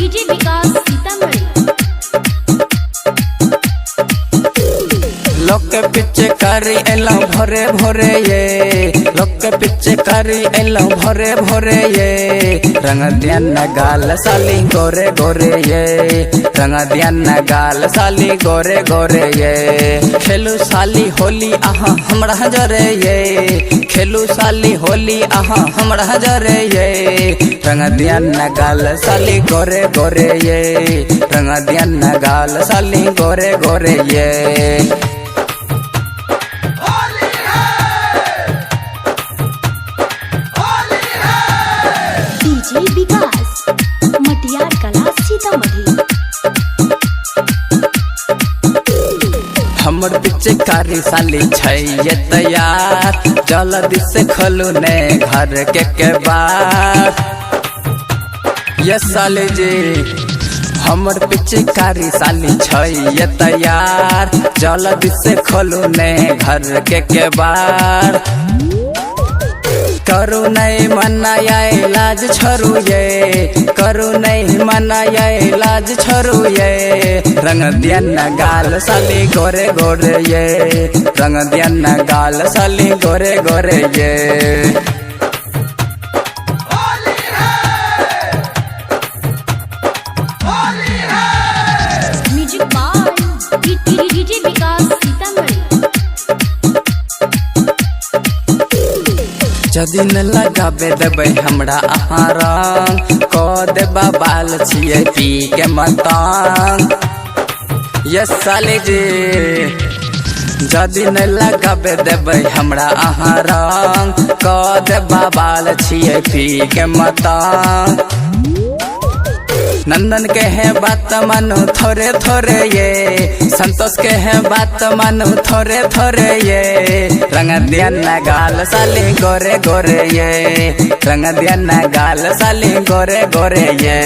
DJ विकास सीतामढ़ी। लोक के पीछे कारी एलौ भोरे भोरे ये, लोक के पीछे कारी एलौ भोरे भोरे ये। रंग दिया न गाल साली गोरे गोरे ये, रंग दिया न गाल साली गोरे गोरे ये। खेलू साली होली अहाँ हमरा जरे ये, खेलू साली होली अहाँ हमरा जरे ये। रंग दिया न गाल साली गोरे गोरे ये, रंग दिया न गाल साली गोरे गोरे ये। डीजे विकास मटियार कला सीतामढ़ी। हमर पीछे कारी साली छै ये तैयार, जल्दी से खोलू ने घर के केबाड़। ये साली जी हमर पीछे कारी साली छै ये तैयार, जल्दी से खोलू ने घर के केबाड़। करू नहीं मना ये लाज छोड़ू ये, करू नहीं मना ये लाज छोड़ू ये। रंग दिया न गाल साली गोरे गोरे ये, रंग दिया न गाल साली गोरे गोरे ये। Music by DJ Vikas Sitamarhi. जदि न लगाबे देबै हमरा अहाँ रंग, क देबा बाल छियै पी के मतंग। ये साली जी जदि न लगाबे देबै हमरा अहाँ रंग, क देबा बाल छियै पी के मतंग। नंदन के है बात मानो थोड़े थोड़े ये, संतोष के है बात मानो थोड़े थोड़े ये। रंग दिया न गाल साली गोरे गोरे ये, रंग दिया न गाल साली गोरे गोरे ये।